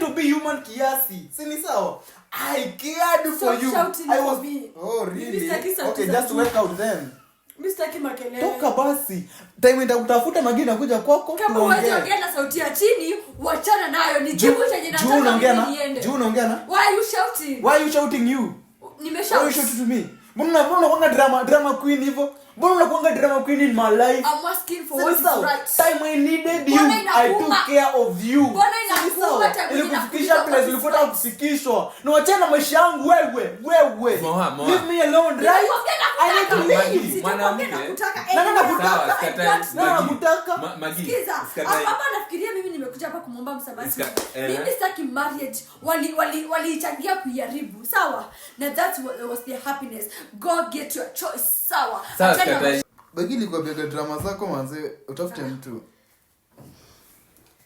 to be human kiasi. Si ni sawa? I cared for Stop you. shouting I for was me. Oh, Mimi really? sitaki sauti Okay, za just juu. work out then. Mimi sitaki makelele. Toka basi. Time nitakutafuta Magi nakuja kwako Kama huwezi tuongee. ongea na sauti ya chini, wachana nayo. Nijibu chenye Juu nataka unaongea mimi na? niende. Juu unaongea na? Why are you shouting? Why are you shouting you? Nimeshout. Why are you shouting to me? Mbona unakuanga drama queen hivyo? Mbona unakuanga drama queen in my life? I'm asking for what is Sawa. right. Time I needed you, Mbona I took inakuuma? care of you. Mbona Si inakuuma sawa? time Nilikufikisha inakuuma place what is ulikuwa unataka right? kufikishwa. Na wachana na maisha yangu wewe, wewe. Moha, Moha. Leave me alone, right? Nimekwambia I need to nakutaka. leave. Sijakwambia Mwanamke. nakutaka. Nani Eh, nakutaka? Sawa, I sikatai. don't Nani Magi. nakutaka? Magi, Sikiza, sikatai. hapa nafikiria mimi nimekuja hapa kumwomba msamaha. Eh. Mimi sitaki marriage. Wali wali walichangia kuiharibu. Sawa? Na that was their happiness. Go get your choice. Sawa. Sawa, Achana na sikatai. Bagi nilikwambiaga drama zako manze, utafute mtu.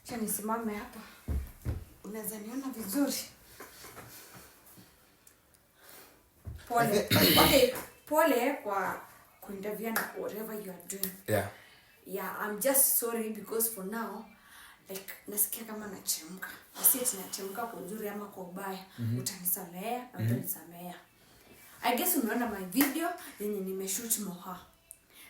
Acha nisimame hapa. Unaweza niona vizuri. Pole. Okay, pole kwa kuinterview na whatever you are doing. Yeah. Yeah, I'm just sorry because for now like nasikia kama nachemka. Si ati nachemka kwa uzuri ama kwa ubaya. Utanisamea na utanisamea. I guess umeona my video yenye nimeshoot Moha.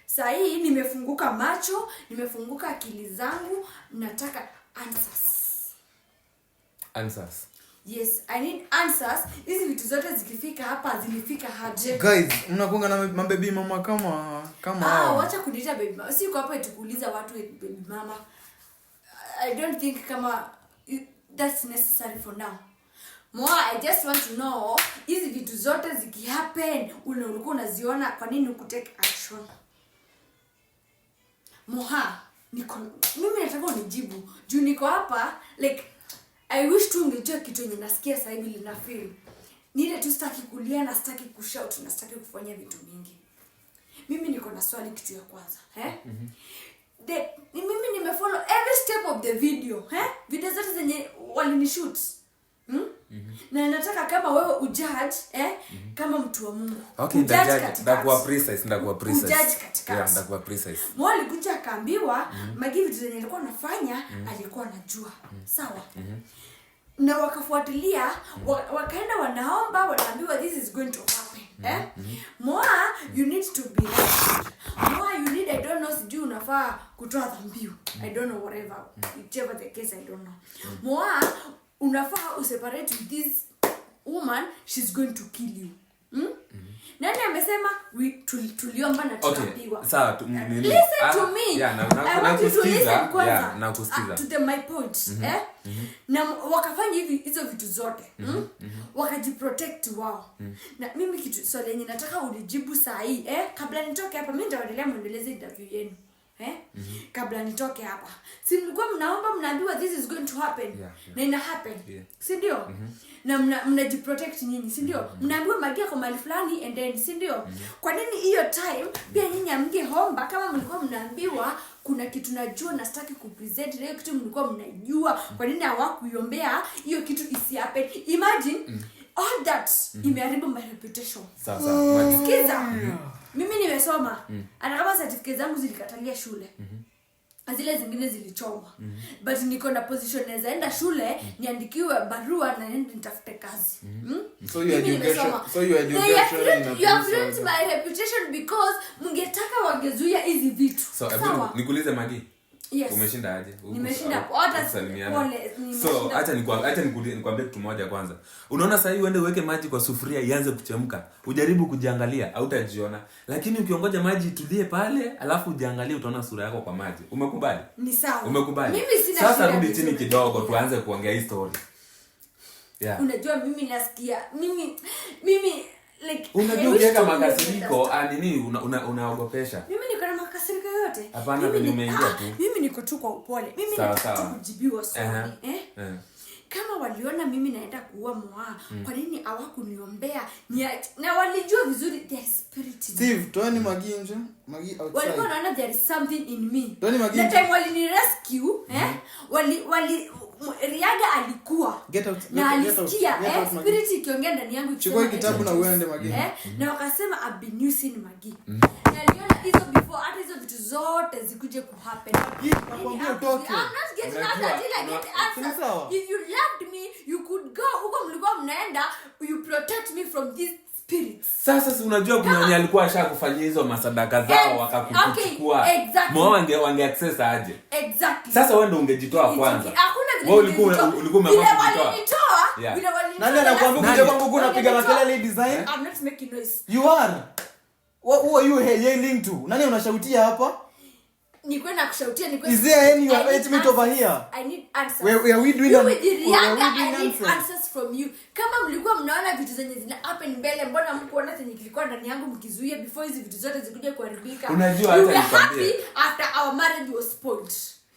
Saa hii nimefunguka macho, nimefunguka akili zangu, nataka answers. Answers. Yes, I need answers. Hizi vitu zote zikifika hapa zilifika aje? Guys, mnakuanga na mabebi mama kama Ah, hawa. wacha kuniita baby mama. Siko hapa eti kuuliza watu eti baby mama. I don't think kama that's necessary for now. Moa, I just want to know hizi vitu zote zikihappen, ule ulikuwa unaziona, kwa nini hukutake action? Moha, niko mimi nataka unijibu juu niko hapa like I wish tu ungejua kitu yenye nasikia sasa hivi lina feel. Ni ile tu sitaki kulia na sitaki kushout na sitaki kufanya vitu mingi. Mimi niko na swali kitu ya kwanza, eh? Mimi nimefollow every step of the video, eh? Video zote zenye walinishoot. Hmm? Na nataka kama wewe ujudge, eh? Kama mtu wa Mungu. Okay, Ujudge nitajudge. katikati. Nitakuwa precise, nitakuwa precise. Ujudge katikati. Yeah, nitakuwa precise. Mo alikuja akaambiwa Magi vitu zenye alikuwa anafanya alikuwa anajua. Sawa? Na wakafuatilia, wakaenda wanaomba, wanaambiwa this is going to happen. Eh? Moa, you need to be right. Moa, you need, I don't know, sijui unafaa kutoa dhambiu. I don't know, whatever. Whichever the case, I don't know. Moa, unafaa useparate with this woman, she's going to kill you. Hmm? Nani amesema tuliomba na Okay, tukaambiwa. sawa, nini? Listen Ah, to me. yeah, I want you to nakusikiza. listen kwanza. Yeah, nakusikiza. Ah, to the my point. Eh? Na wakafanya hivi hizo vitu zote. Wakajiprotect wao. Na mimi kitu swali yenye nataka unijibu saa hii, eh? Kabla nitoke hapa mimi nitaendelea muendeleze interview yenu. Eh? Kabla nitoke hapa. Si mlikuwa mnaomba mnaambiwa this is going to happen. Yeah. Na ina happen. Yeah. Si ndio? Na mnajiprotect nyinyi, si ndio? Mnaambiwa Magia kwa mahali fulani and then, si ndio? Kwa nini hiyo time pia nyinyi hamngeomba kama mlikuwa mnaambiwa kuna kitu najua na sitaki kupresent na hiyo kitu mlikuwa mnajua, kwa nini hawakuiombea hiyo kitu isi happen? Imagine all that imeharibu my reputation. Sawa, sawa. Magi. Sikiza. Mimi nimesoma. Hata kama certificate zangu zilikatalia shule. Zile zingine zilichomwa. But niko na position naweza enda shule, niandikiwe barua na niende nitafute kazi. So your Mimi nimesoma. so your They have education ruined, you have inakuhusu ruined aje? my reputation because mngetaka wangezuia hizi vitu. So, hebu Sawa? nikuulize Magi. Yes. Umeshinda aje? Nimeshinda. Hata Kusalimiana. pole, nimeshinda. So, acha nikwambie kitu moja kwanza. Unaona sasa hivi uende uweke maji kwa sufuria ianze kuchemka. Ujaribu kujiangalia, hautajiona. Lakini ukiongoja maji itulie pale, alafu ujiangalie utaona sura yako kwa maji. Umekubali? Ni sawa. Umekubali? Mimi sina Sasa shida rudi vizuri. chini kidogo tuanze kuongea hii story. Yeah. Unajua mimi nasikia mimi like I Unajua wish ukiweka to makasiriko, understand. nini unaogopesha. Mimi niko na makasiriko yote. Hapana, Mimi venye umeingia tu. mimi niko tu kwa upole. Mimi Sawa, nataka tu sawa. kujibiwa swali, eh? Kama waliona mimi naenda kuua Moa, kwa nini hawakuniombea? Na walijua vizuri there is spirit in me. Steve, toeni Magi nje. Magi outside. Walikuwa wanaona there is something in me. Toeni Magi Na nje. time walini rescue, eh? Wali Riaga alikuwa. Get out, Na get out, alisikia, get out, Magi. spirit ikiongea ndani yangu Chukua ikisema, kitabu na uende, Magi. Na wakasema I've been using Magi. Na aliona hizo before hata hizo vitu zote zikuje kuhappen. Magi, nakwambia utoke. I'm not getting out Unajua, until I get answers. Sawa. If you loved me, mnaenda, you protect me from these spirits. Sasa si unajua kuna wenye alikuwa ashakufanyia hizo masadaka zao wakakuchukua. Okay, exactly. Moa wange access aje? Exactly. Sasa wewe ndio ungejitoa It's kwanza. okay. Hakuna vile Wewe ulikuwa nilijitoa. ulikuwa umeamua Vile kujitoa. walinitoa, Yeah. vile walinitoa, Nani anakuambia Nani? kuja kwangu huku unapiga Walinitoa. makelele hii design? I'm not making noise. You are. Who are you yelling to? Nani unashautia hapa? Nikuwe na kushautia, nikuwe- Is there any I need hate meet over answers. here? I need answers. Where are we doing You with where are we Rihanna, doing I need nonsense? answers from you. Kama mlikuwa mnaona vitu zenye zina happen mbele, mbona mkuona zenye kilikuwa ndani yangu mkizuia before hizi vitu zote zikuja kuharibika? Unajua You hata were nikwambie. happy after our marriage was spoiled.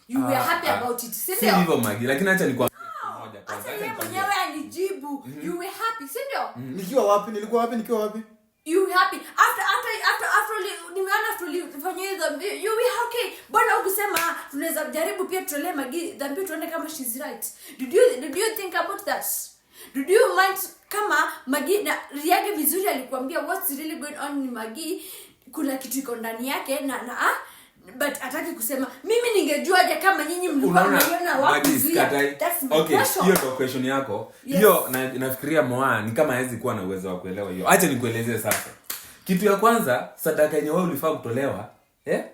You were happy about it, si Si ndio? hivyo Magi, lakini acha nikwambie kitu moja kwanza. Hata Acha yeye nikwambie. mwenyewe alijibu. You were happy, si ndio? Nikiwa wapi? Nilikuwa wapi? Nikiwa wapi? You were happy after after after after nimeona after ulifanya hiyo dhambi, you were okay. Mbona hukusema tunaweza jaribu pia tutolee Magi dhambi tuone kama she's right? Did you think about that? Did you mind kama Magi na Riage vizuri alikuambia what's really going on ni Magi, kuna kitu iko ndani yake na na but hataki kusema. Mimi ningejuaje kama nyinyi mlikuwa Unaona, mnaiona wapi Magi, zuia? sikatai. That's my Okay, question. hiyo ndio question yako. Yes. Hiyo nafikiria Moa ni kama hawezi kuwa na uwezo wa kuelewa hiyo. Acha nikuelezee sasa. Kitu ya kwanza, sadaka yenye wewe ulifaa kutolewa, eh?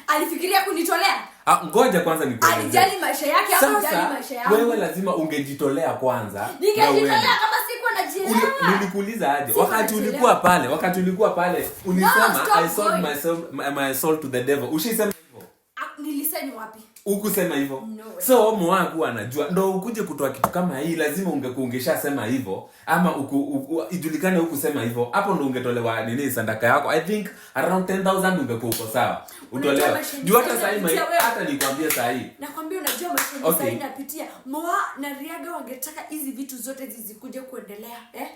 Alifikiria kunitolea? Ah, ngoja kwanza nikuelezee. Alijali maisha yake, hakujali Sasa maisha yangu. wewe lazima ungejitolea kwanza. Na Ningejitolea uende. kama sikuwa najielewa. Nilikuuliza aje? Sikuwa Wakati najielewa. ulikuwa pale, ulisema stop I sold going. my soul to the devil. Ushisema hivyo? Ah, nilisema wapi? Hukusema hivyo. No way. So Moa kuwa anajua ndo ukuje kutoa kitu kama hii, lazima ungeshasema hivyo ama ijulikane hukusema hivyo. Hapo ndo ungetolewa nini sadaka yako. I think around 10,000 ungekuwa uko sawa. Unajua Utolewa. maisha Juu hata ni sahi napitia wewe. hata nikwambie sahi. Nakwambia unajua maisha ni Okay. sahi napitia. Moa na Riaga wangetaka hizi vitu zote zizikuje kuendelea, eh?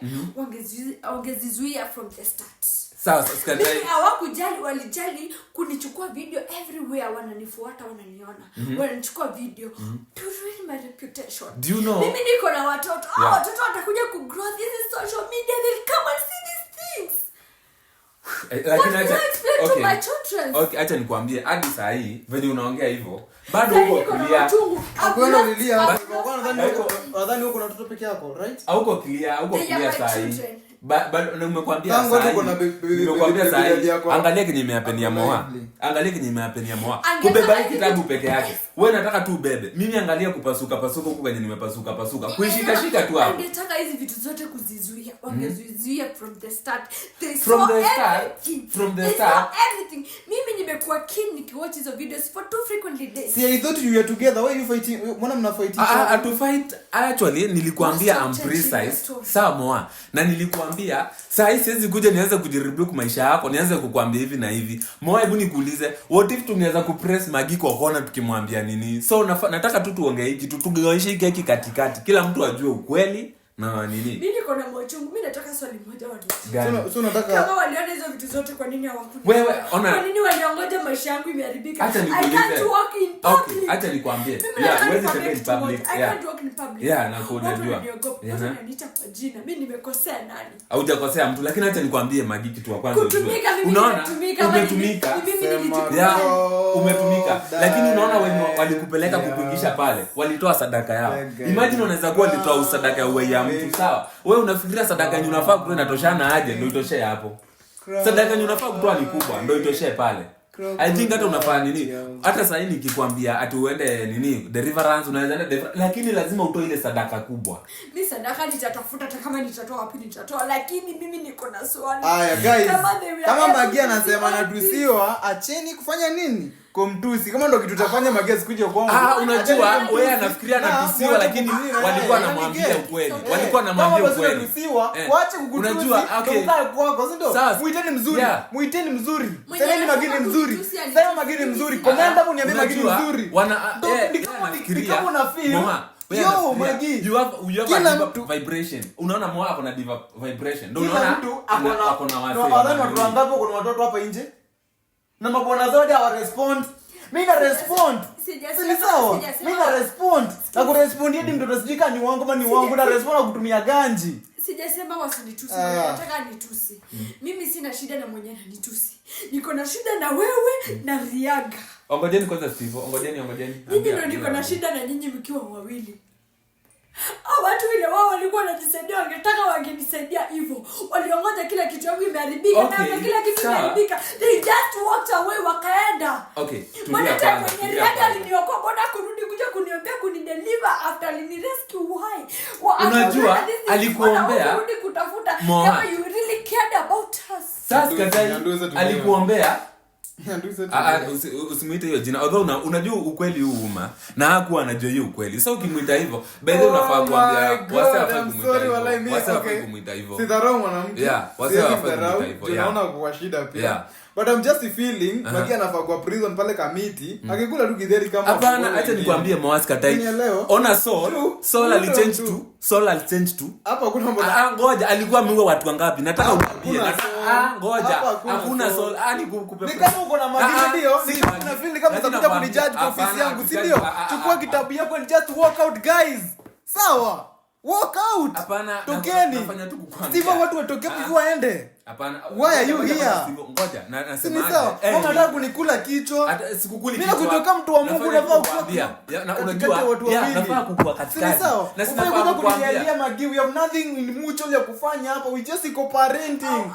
Wangezizuia from the start. Sawa, sawa, sikatai. Mimi hawakujali, walijali kunichukua video everywhere, wananifuata, wananiona. Wananichukua video to ruin my reputation. Do you know? Mimi niko na watoto. Hao Yeah. watoto watakuja ku grow this is social media, they'll come and see these things. Lakini What acha can I explain to okay. my children? Okay, acha nikwambie hadi saa hii venye unaongea hivyo bado Sasa uko niko na clear. machungu. I've Kwenda lost- ulilia I've hapa. lost Nadhani uko na watoto peke yako, right? Hauko clear, hauko They are clear my saa hii. children. Na nimekwambia Tangu saa uko na hii. baby Nimekwambia saa daddy hii. yako. Angalia kenye imehapenia Moa. Lively. Angalia kenye imehapenia Moa. Angesema Kubeba hii hivi kitabu vitu- peke yake. Wewe nataka tu ubebe. Mimi angalia kupasuka pasuka huku kwenye nimepasuka pasuka. Kuishika shika tu hapo. Angetaka hizi vitu zote kuzizuia, wangezizuia from the start. They From saw the start, everything. from the They start. saw everything. Mimi nimekuwa keen nikiwatch hizo videos for 2 frequently days. See, I thought you were together. Why are you fighting? Mbona mna fight each other? To fight actually nilikuambia Stop I'm changing precise. the story. Sawa Moa. Na nilikuambia saa hii siwezi kuja nianze kujirebuke maisha yako, nianze kukuambia hivi na hivi. Moa, hebu nikuulize, what if tungeweza kupress Magi kwa kona tukimwambia nini? So nataka tu tuongee hiki tu tugawanishe hii keki katikati. Kila mtu ajue ukweli na nini. Mimi niko na machungu. Mimi nataka swali moja wanijibu. Gani? So unataka Kama waliona hizo vitu zote, kwa nini hawakuni? Wewe, ona- Kwa nini waliongoja maisha yangu imeharibika? Acha I nikuulize. can't walk in Okay, public. acha nikwambie. Mimi Yeah, nataka huwezi nikwambie tembea in kitu moja. public. I Yeah. can't walk in public. Yeah, na Watu unajua. wananiogopa. Yeah. Watu wananiita kwa jina. Mimi nimekosea nani? Haujakosea mtu, lakini acha nikwambie Magi kitu wa kwanza ujue. Kutumika mimi Unaona? nimetumika, ama Umetumika. ni mimi Sema nilichukua. Yeah, umetumika. Lakini unaona wenye walikupeleka Yeah. kukuingisha pale, walitoa sadaka yao. Okay. Imagine unaweza kuwa walitoa sadaka ya uwai ya mtu, sawa? Wewe unafikiria sadaka yenye unafaa kutoa inatoshana aje ndio itoshee hapo. Sadaka yenye unafaa kutoa ni kubwa ndio itoshee pale. I think hata unafaa nini? Hata sasa hivi nikikwambia ati uende nini deliverance, unaweza enda deliverance, lakini lazima utoe ile sadaka kubwa. Mi sadaka nitatafuta, hata kama nitatoa wapi nitatoa, lakini mimi niko na swali. Aya, guys, Kama they were kama able Magi to anasema see all anatusiwa, acheni kufanya nini? Kumtusi. Kama ndo kitu utafanya Magi asikuje kwangu. Ah, unajua Acheni kumtusi. wewe anafikiria Na, anatusiwa, mwache lakini kumtusi na walikuwa yeye. wanamwambia Yaani, ukweli. eh, Walikuwa wanamwambia Kama basi ukweli. unatusiwa, waache kukutusi, Unajua, okay. ndio ukae kwako, si ndio? Sasa, Muiteni mzuri, yeah. muiteni mzuri. Mwenye Semeni anataka Magi ni mzuri. kunitusi alitusi. Sema Magi ni mzuri. Comment hapo niambie Magi ni Unajua, mzuri. wana Ndio, eh, ni yeye kama ni anafikiria, kama una feel. Moha, wewe Yo, anafikiria, Magi. you have Kila a diva mtu- vibration. Unaona Moha ako na diva vibration. Ndio Kila unaona mtu ako na ako na wasee. na wadhani wana watu nini. wangapi kuna watoto hapa nje? Na mabwana zote hawa respond. Mimi na respond. Sijasema- Si ni sawa? sijasema- Mimi na respond. Na kurespond hadi mtoto sijui kama ni wangu ama ni wangu na respond na kutumia ganji. Sijasema wasinitusi, Ah. nataka nitusi. Mimi sina shida na mwenye ananitusi. Niko na shida na wewe na Riaga. Ongojeni kwanza Steve, ongojeni ongojeni. Nyinyi Ambia, ndio niko ambia. na shida na nyinyi mkiwa wawili. Hao watu vile wao walikuwa wanajisaidia kunisaidia wangetaka wangenisaidia hivyo. Waliongoja kila kitu yangu imeharibika, Okay, na kila kitu sawa. imeharibika. They just walked away wakaenda. Okay, tulia Mbona time kwanza, mwenye tulia Rihanna kwanza. aliniokoa, mbona kurudi kuja kuniombea kunideliver after alinirescue why? Unajua, After this is- alikuombea mbona hukurudi kutafuta Moha. kama you really cared about us. Sasa sikatai, Nyanduze tulia. alikuombea. Nyanduze Ah, ah, tulia. usimuite hiyo jina, although unajua ukweli huu uma na hakuwa anajua hiyo ukweli. Sasa ukimwita hivyo, by the way, unafaa Oh kuambia my God, wase hawafai I'm kumwita sorry, hivyo. walai, mi- Wase hawafai okay. kumwita hivyo. Sidharau mwanamke. Yeah, wase Siwezi hawafai mdharau, kumwita hivyo, juu yeah. naona kwa shida pia. Yeah. But I'm just feeling Magi anafaa kwa prison pale Kamiti, akikula tu githeri kama Hapana, wakubwa acha wengine. nikwambie Moas katai. Unielewa? Ona Saul, True. Saul True, alichange true. tu, Saul alichange tu. Hapa kuna mbona Ah, ah, ngoja, alikuwa ameua watu wangapi? Nataka Hapa uniambie. hakuna Saul. Ah, ngoja. Hapa hakuna Hakuna Saul. Saul. Ah, ni kupe. Ni kama uko na Magi, Ah, ah, ndio? si Ni kama Magi. una feel kama Lakini utakuja nakwambia, kunijudge kwa ofisi hapana, yangu, si hatujudge. ndio? Ah, ah, Chukua ah, kitabu yako and just walk out guys. Sawa. Walk out. Hapana, Tokeni. nafanya tu kukwambia. Steve, watu watoke Ah. before waende. Hapana. Why are you Ngoja, here? Steve, ngoja. Si ni Nasemaje? sawa? Eh, Wewe unataka kunikula kichwa. Hata sikukuli Mimi kichwa. nakutoka mtu wa Mungu, Nafanya nafaa tu kukwambia. kuwa Ya, na katikati unajua, ya watu ya, wawili. nafaa kukua Si katikati. ni sawa? Na Ufai sinafaa kuja kukwambia. kuniambia Magi, we have nothing in mutual ya kufanya hapa. We just co-parenting.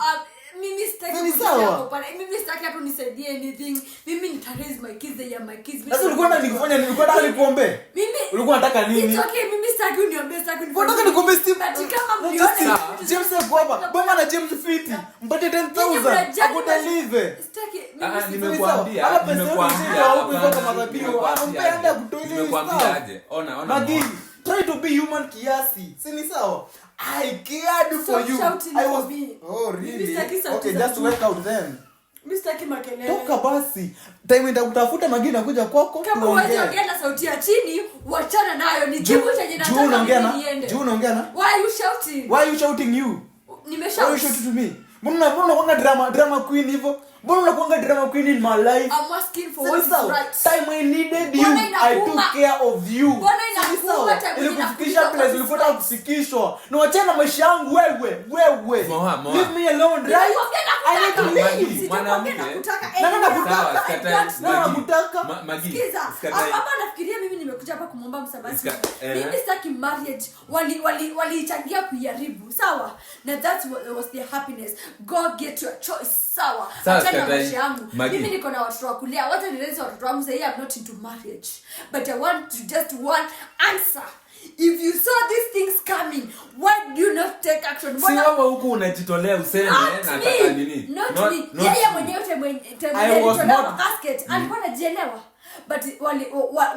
Mimi sitaki Si ni kuja sawa? hapo pale. Mimi sitaki hata unisaidie anything. Mimi nita raise my kids, they are my kids. Mimi Sasa ulikuwa unataka nikufanye nini? Ulikuwa unataka nikuombe? Mimi Ulikuwa unataka nini? It's okay, mimi sitaki uniombee, sitaki unifanyie. Unataka nikuombe Steve? But kama No, mliona just vitu James yuko hapa. Boma na James fiti. Mpatie 10,000. Mnajali Akudeliver. Sitaki, mimi Ah, ah, si- nimekuambia, Hata pesa yote nimekuambia, ushika huku hivyo hapana, kama dhabihu. nimekuambia Anampea aje. enda kutoa ile Nimekuambia stuff. aje. Ona, ona, Magi, Moa. try to be human kiasi. Si ni sawa? I cared for Stop you. shouting I for was me. Oh, Mimi really? sitaki sauti Okay, za just juu. work out then. Mimi sitaki makelele. Toka basi. Time nitakutafuta Magi nakuja kwako Kama huwezi tuongee. ongea na sauti ya chini, wachana nayo. Nijibu chenye Juu nataka unaongea mimi na? niende. Juu unaongea na? Why are you shouting? Why are you shouting you? Why Nimeshout. are you shouting to me? Mbona unakuanga drama queen hivyo? Mbona unakuanga drama queen in my life? I'm asking for Si what ni is sawa? right. Time I needed you, Mbona I took inakuuma? care of you. Mbona Si ni inakuuma sawa? time Ilikufikisha inakuuma place what is ulikuwa unataka right? kufikishwa. Na wachana na maisha yangu wewe, wewe. Moha, Moha. Leave me alone, right? Nilikwambia I need to nakutaka. leave. Sijakwambia Mwanamke. nakutaka. Na nani Anyway, nakutaka? Sawa, sikatai. I don't Nani Magi. nakutaka? Magi, Sikiza, sikatai. hapa nafikiria mimi nimekuja hapa kumwomba msamaha. Sika- Mimi sitaki marriage. Waliichangia kuiharibu. Sawa? Na that was their happiness. Go get your choice. Sawa? Sawa, Achana na sikatai. maisha yangu. Magi. Mimi niko na watoto wa kulea. Wacha nileze watoto wangu. Say I'm not into marriage. But I want to just one answer. If you saw these things coming, why do you not take action? Si Mbona- wewe huku unajitolea useme Not nataka me. nini? Not me. Not Yeye you. mwenyewe time I mwenye was alitolewa not- casket, alikuwa anajielewa. But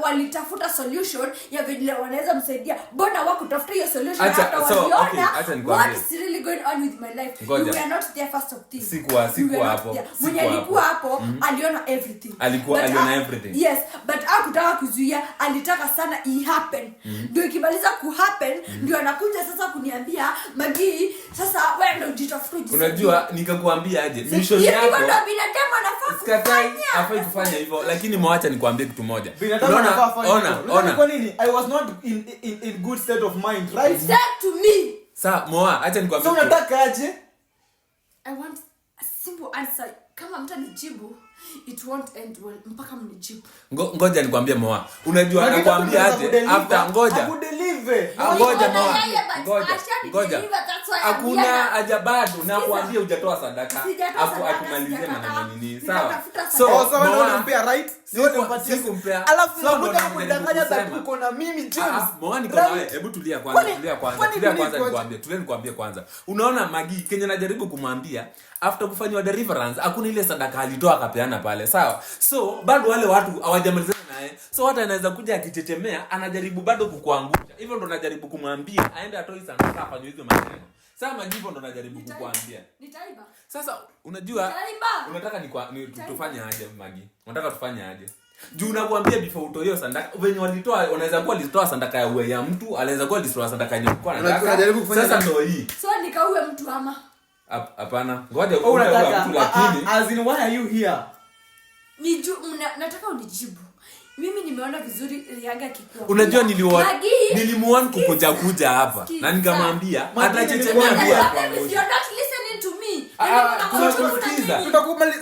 walitafuta solution ya vile wanaweza msaidia. Mbona wakutafuta hiyo solution Acha- after so, waliona okay, acha nikwambie. what is really going on with my life? Ngoja. You were not there first of things. Sikuwa- You sikuwa were not hapo. there. Mwenye Sikuwa alikuwa hapo aliona everything. Alikuwa- But aliona everything. Yes, but hakutaka kuzuia, alitaka sana i happen. Ndio ikimaliza ku happen, ndio anakuja sasa kuniambia, Magi, sasa wewe ndio ujitafute ujisaidie." Unajua nikakwambia aje mission Hiyo yako ndivyo binadamu anafaa sikatai, kufanya. hafai kufanya hivyo, lakini mwacha nikwambie kitu moja. Binadamu Unaona, anafaa afanye ona, hivyo. Unajua ona. kwa nini? I was not in good state of mind, right? Say to me, Sawa, Moa, acha nikwambie So kitu. unataka aje? I want a simple answer. Kama mtanijibu, it won't end well mpaka mnijibu. Ngoja nikwambie Moa. Unajua Magi, nakwambia unataka aje kudeliver, after ngoja. akudeliver. Ah, ngoja Uliona Moa. yeye, but Ngoja, ashani ngoja. deliver, that's why I'm Hakuna here. haja bado nakwambia hujatoa sadaka. Sijatoa Afu sadaka, atumalizie sijakataa. maneno nini. Sawa. Nitatafuta So, sadaka. Oh, sawa, ndio Moa, ulimpea, right? Ndio ulimpatia. sikumpea. Alafu So, ndio unakuja najaribu kunidanganya that kusema. uko na mimi James. Ah, Moa niko na Right? wewe. Hebu tulia kwanza, tulia kwanza, Kwani tulia dunia kwanza ikoje? nikwambie, tulia nikwambie kwanza. Unaona Magi Kenya najaribu kumwambia after kufanywa deliverance hakuna ile sadaka alitoa akapeana pale, sawa? So bado wale watu hawajamalizana naye. So hata anaweza kuja akichechemea, anajaribu bado kukuangusha. Hivyo ndo najaribu kumwambia aende atoe sadaka afanywe hizo maneno. Sasa Magi hivyo ndo najaribu kukuambia. Nitaiba. Sasa unajua Nitaiba. unataka tufanye aje Magi? Unataka tufanye aje? Juu nakwambia before utoe hiyo sandaka venye walitoa, wanaweza kuwa walitoa sandaka ya uwe ya mtu, anaweza kuwa alitoa sandaka yenye alikuwa anataka. Unajaribu kufanya Sasa nini? ndo hii. So nikaue mtu ama? Hapana. Ngoja Oh, utaua unataka mtu lakini as in why are you here? Nataka unijibu. Mimi nimeona vizuri Riaga akikuwa. unajua Magi, nilimuona kukuja kuja hapa Sikiza. na nikamwambia Magi, atachechemea nilikwambia. pia The problem is kuangusha. you're not listening to me. Ah, Na niko na machungu na tunakusikiza. nyinyi.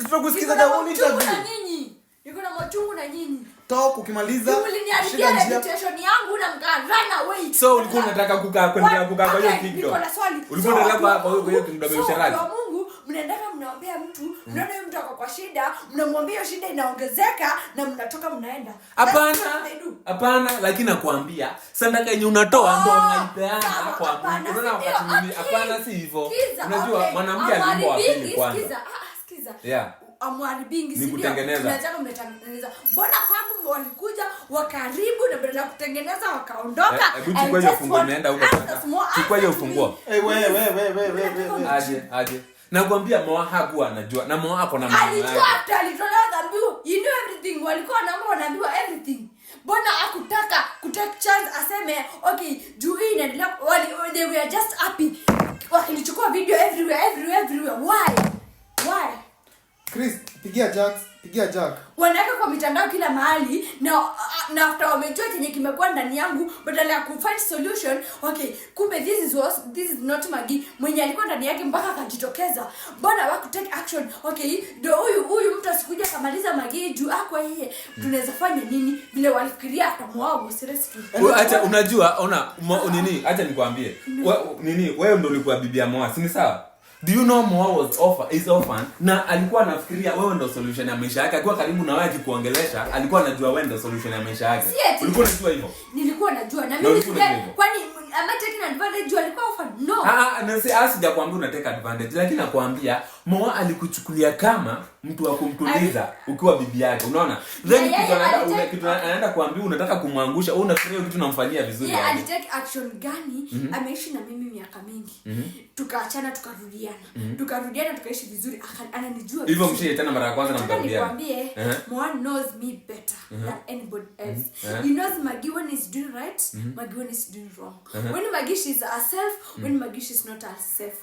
Tutakusikiza Niko na the whole machungu na interview. nyinyi. Niko na machungu na nyinyi. Talk ukimaliza. Mliniharibia Shika njia. reputation yangu na mka run away. So ulikuwa unataka kukaa kuendelea kukaa kwa hiyo Okay, kingdom? niko na swali. Ulikuwa So, unataka watu kwa wa kwa hiyo Mungu- kingdom ya so, usherati? watu wa Mungu mnaendaka mnaombea mtu, mnaona huyu mtu ako kwa shida, mnamwambia hiyo shida inaongezeka na mnatoka mnaenda. That's Hapana, what they do. hapana, lakini nakwambia sadaka yenye unatoa ndo Oh, unaipeana sawa, kwa Mungu. hapana, Unaona si wakati ndio? mwingine Okay. hapana, si hivyo. Sikiza, Unajua okay. mwanamke aliumbwa wa pili Amharibingi, kwanza. sikiza, sikiza. Yeah. Amharibingi, Ni si ndio? kutengeneza. Mnataka mnatengeneza. Mbona kwangu walikuja wakaribu na badala ya kutengeneza wakaondoka? Eh, hebu I chukua hiyo just funguo want imeenda huko answers, kwanza. more Chukua hiyo answers to me. funguo. Eh, we we we we we we we. Aje, aje. Nakwambia Moa hakuwa anajua na Moa ako na maneno Alijua yake. after alitolewa dhabihu, he knew everything. Walikuwa wanaomba wanaambiwa everything. Mbona hakutaka kutake chance aseme okay, juu hii inaendelea, they were just happy wakilichukua video everywhere everywhere everywhere. Why? Why? Chris, pigia Jack, pigia Jack. Wanaweka kwa mitandao kila mahali na after wamejua chenye kimekuwa ndani yangu, badala ya kufind solution, okay, kumbe this is not Magi mwenye alikuwa ndani yake mpaka akajitokeza. Mbona hawaku take action? Okay, ndio huyu mtu asikuja akamaliza Magi juu akwa yeye. Tunaweza fanya nini? Vile walifikiria atamwao seriously. Acha unajua ona nini, acha nikwambie. Nini, wewe ndio ulikuwa bibi ya Moa, si ni sawa? Do you know Moa was offer, is orphan na alikuwa anafikiria wewe ndio solution ya maisha yake. Akiwa karibu na wewe akikuongelesha, alikuwa anajua wewe ndio solution ya maisha yake. Si eti- Ulikuwa unajua hivyo? Nilikuwa najua na Na mimi ulikuwa unajua sija- hivyo? kwani am I taking advantage juu alikuwa orphan? No. Na si sijakwambia una take advantage, lakini nakwambia Moa alikuchukulia kama mtu wa kumtuliza ukiwa bibi yake, unaona? Then Yeah, kitu yeah, kitu anaenda kuambia unataka kumwangusha, wewe unafikiria hiyo kitu unamfanyia vizuri Yeye aje? alitake action gani? Ameishi na mimi miaka mingi. Tukaachana, tukarudiana. Tukarudiana, tukaishi vizuri. Ananijua Hivyo vizuri. mshaitana mara ya kwanza na Nataka mkarudiana. nikwambie, Moa knows me better than anybody else. He knows Maggie when he's doing right, Maggie when he's doing wrong. When Maggie she's herself, when Maggie she's not herself.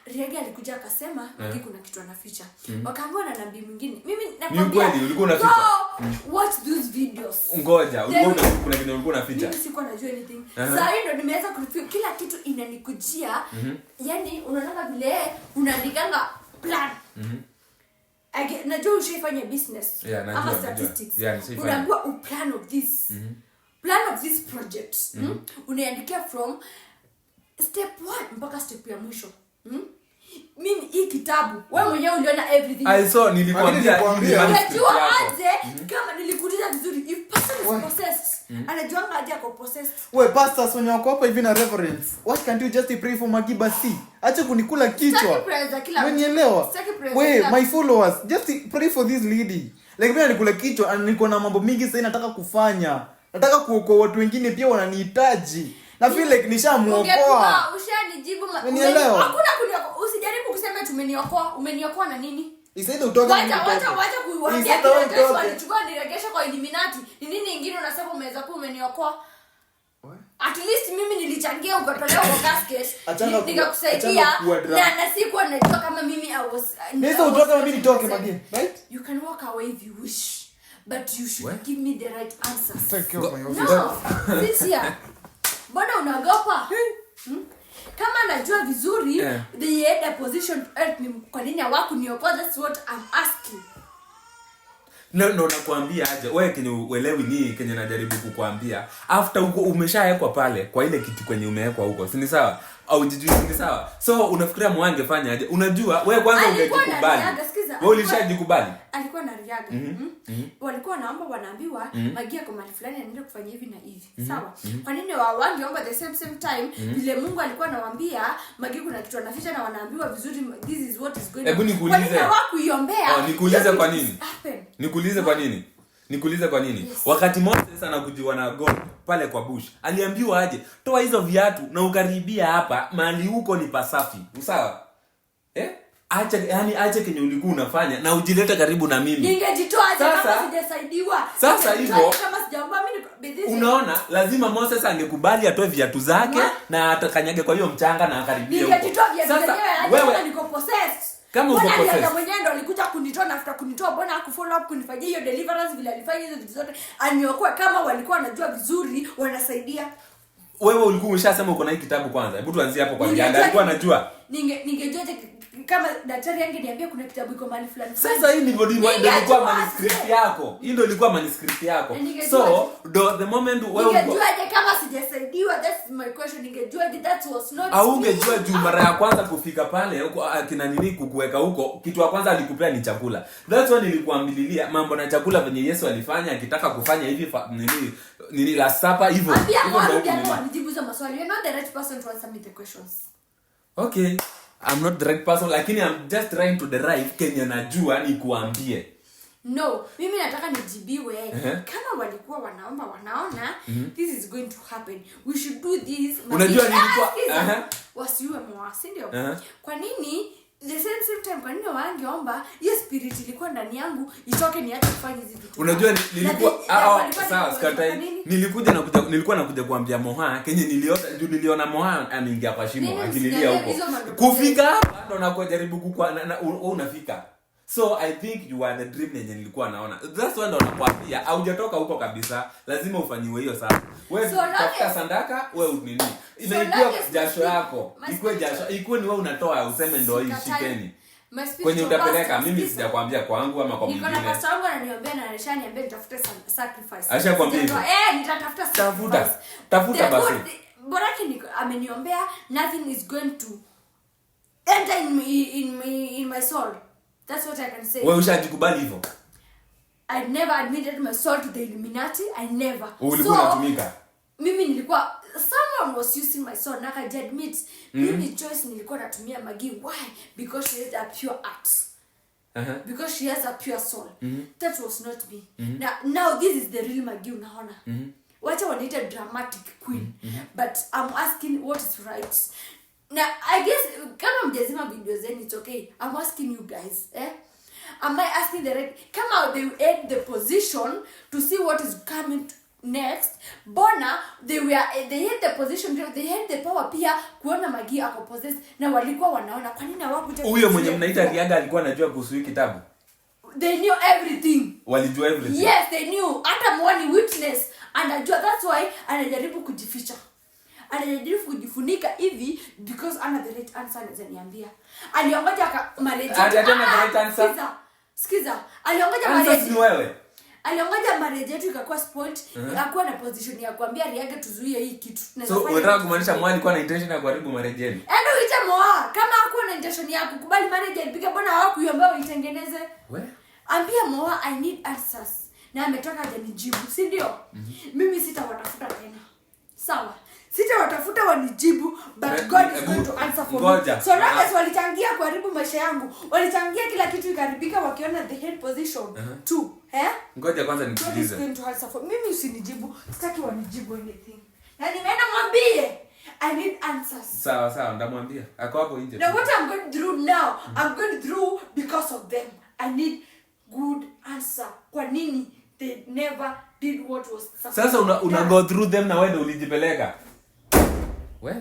Riagi alikuja akasema Maggie kuna kitu anaficha. Wakaambiwa na nabii mwingine. Mimi nakwambia, ukweli, ulikuwa unaficha? Go watch those videos. Ngoja, Then kuna kitu ulikuwa unaficha. Mimi sikuwa najua anything. Saa hii ndo nimeanza kufeel kila kitu inanikujia. Yaani unaona vile unaandikanga plan. Najua ushaifanya business. Yeah, najua, ama najua. statistics. Yeah, nishaifanya. Unaambiwa u plan of this. Plan of this project. Unaandikia from step 1 mpaka step ya mwisho. Mimi hii kitabu wewe mwenyewe uliona everything. I saw, nilikwambia, Lakini nilikwambia. hii ni manuscript Unajua yako. aje kama nilikuuliza vizuri, if person is possessed, anajuanga aje ako possessed. We pastors wenye wako hapa hivi na reverends, why can't you just pray for Magi basi? Acha kunikula kichwa. Sitaki prayers za kila mtu. Umenielewa? Sitaki prayers za We, kila my mtu. followers, just pray for this lady. Like mimi nanikula kichwa and niko na mambo mingi sasa nataka kufanya. Nataka kuokoa watu wengine pia wananihitaji. Na feel like nishamuokoa. Ungekuwa ushanijibu Umenielewa? hakuna kuniokoa. Usijaribu kusema tumeniokoa. Umeniokoa na nini? Isaida utoke Wacha, mimi wacha, nitoke. wacha kuambia Isaida kila wewe mtu utoke. walichukua niregeshe kwa Illuminati. Ni nini ingine unasema umeweza kuwa umeniokoa? At least mimi nilichangia ukatolewa kwa casket. Achana Nikakusaidia achana kuwa drama. na sikuwa najua kama mimi I was, Niweza I was utoke na mimi nitoke, not Magi, right? You can walk away if you wish, but you should What? give me the right answers. Take care of my office. No, sit here. Mbona unaogopa? Kama najua vizuri, they had a position to help me. Kwa nini hawakuniokoa? That's what I'm asking. No, no, nakwambia aje wewe kenye uelewi ni kenye najaribu kukwambia. After uko umeshawekwa pale kwa ile kitu kwenye umewekwa huko, si ni sawa? Au jijui, si ni sawa? So unafikiria Moa angefanya aje? Unajua wewe kwanza Alikuwa na ungejikubali. riaga, sikiza, Wewe ulishajikubali? Alikuwa na riaga. Walikuwa wanaomba, wanaambiwa Magi ako mahali fulani anaenda kufanya hivi na hivi. Sawa. Kwa nini wangeomba the same time vile Mungu alikuwa anawaambia Magi kuna kitu anaficha na wanaambiwa vizuri this is what is going Hebu on. nikuulize. Kwa nini hawakuiombea? Oh, nikuulize Hiyo kwa kitu nini? happen. Nikuulize kwa nini? Nikuulize kwa nini? Yes. Wakati Moses anakujiwa na God pale kwa bush, aliambiwa aje? Toa hizo viatu na ukaribia hapa, mahali huko ni pasafi. Usawa? Acha, yani acha kenye ulikuwa unafanya na ujilete karibu na mimi. Ningejitoa aje Sasa- kama sijasaidiwa? Sasa Ningejitoa hivyo- aje kama sijaomba mimi niko- be this- Unaona, lazima Moses angekubali atoe viatu zake What? na atakanyage kwa hiyo mchanga na akaribie huko. Ningejitoa viatu Sasa zenyewe aje kama wewe niko possessed. Kama uko Mbona alianza possessed. mwenyewe ndo alikuja kunitoa na after kunitoa mbona hakufollow up kunifanyia hiyo deliverance vile alifanya hizo vitu zote aniokoe kama walikuwa wanajua vizuri wanasaidia. Wewe ulikuwa umeshasema uko na hii kitabu kwanza. Hebu tuanzie hapo kwa Nilijua Rihanna. Alikuwa anajua. Ningejua kama daktari angeniambia kuna kitabu iko mahali fulani fulani. Sasa hii ndivyo ndivyo Ningejua ilikuwa manuscript yako. Hii ndio ilikuwa manuscript yako. Ningejua So the moment wewe ulikuwa Ningejuaje kama sijasaidiwa? That's my question. Ningejuaje that was not au me? ungejua juu mara ya kwanza kufika pale huko, akina nini kukuweka huko, kitu ya kwanza alikupea ni chakula. That's why nilikuambililia mambo na chakula venye Yesu alifanya akitaka kufanya hivi nini nini la sapa hivyo. Ambia Hivyo ndio warudi huku hapa nini. wanijibu hizo maswali. You're not the right person to answer me the questions. Okay, I'm not the right person, lakini I'm just trying to derive kenye najua nikuambie. No, mimi nataka nijibiwe. Kama walikuwa wanaomba wanaona this is going to happen. We should do this. Unajua nilikuwa Sikiza. Wasiue Moa, si ndio? Kwa nini the same time, kwa nini wangeomba hiyo spirit ilikuwa ndani yangu itoke niache kufanya hizi vitu? Unajua nilikuwa Na walikuwa sawa, ni- sikatai. kwa nini? Nilikuja na kuja, nilikuwa nakuja kuambia Moha kenye niliota juu niliona Moha ameingia kwa shimo Nini akililia msiniambie huko. hizo maneno? Kufika hapa ndo nakujaribu kukua na unafika. So I think you are the dream yenye nilikuwa naona. That's why ndo nakwambia haujatoka huko kabisa. Lazima ufanyiwe hiyo sasa. Wewe So long tafuta sandaka, wewe nini? So Na ikuwe long as jasho yako. my Ikuwe jasho, ikuwe ni wewe unatoa useme ndo hii Sikatai. shikeni. My spiritual Kwenye utapeleka pastor, mimi sikiza. sijakwambia kwangu ama kwa Niko na mwingine. pastor wangu ananiombea na alishaniambia nitafute sacrifice. Ashakwambia hivyo? Nitatafuta Tafuta. sacrifice. Tafuta The basi. Boraki ameniombea nothing is going to enter in my soul. That's what I can say. Wewe ushajikubali hivyo? I never admitted my soul to the Illuminati. I never. Ulikuwa So, unatumika. mimi nilikuwa, someone was using my soul na akajiadmit. Mimi choice nilikuwa natumia Magi. Why? Because she has a pure heart. Because she has a pure soul. That was not me. Now this is the real Magi unaona. Wacha waniita dramatic queen. But I'm asking what is right. Now I guess kama mjazima video zenu it's okay. I'm asking you guys, eh? Am I asking the right? Kama they had the position to see what is coming next. Bona they had the position, they had the power pia kuona Magi ako possessed na walikuwa wanaona. Kwa nini hawakuja Huyo mwenye kuzuia? mnaita Riaga alikuwa anajua kuhusu hii kitabu? They knew everything. Walijua everything. Yes, they knew. Hata mwani witness anajua. That's why anajaribu kujificha. Anajaribu kujifunika hivi because ana the right answer anaweza niambia. Aliongoja marriage. Ati ana the right answer? Sikiza. Sikiza. Aliongoja Answer marriage. ni wewe. Aliongoja marriage yetu ikakuwa spoiled, hakuwa na position ya kuambia Riaga tuzuie hii kitu. Tunaweza So fanya unataka kitu. kumaanisha Moa alikuwa na intention ya kuharibu marriage yenu? Enda uite Moa kama hakuwa na intention ya kukubali marriage alipiga, mbona hawakuiomba waitengeneze? We? Ambia Moa I need answers. Na ametoka hajanijibu, si ndio? Mimi sitawatafuta tena. Sawa. Sitawatafuta wanijibu, but God is going to answer for me. Ngoja. So long as walichangia kuharibu maisha yangu, walichangia kila kitu ikaharibika wakiona the head position too, eh? Ngoja kwanza God is nikuulize. going to answer for me. Mimi usinijibu, sitaki wanijibu anything. Na nimeenda mwambie I need answers. Sawa sawa, ndamwambia. Ako hapo nje. Now what I'm going through now, I'm going through because of them. I need good answer. Kwa nini they never did what was supposed Sasa to be una done? go through them na wewe ndio ulijipeleka. We?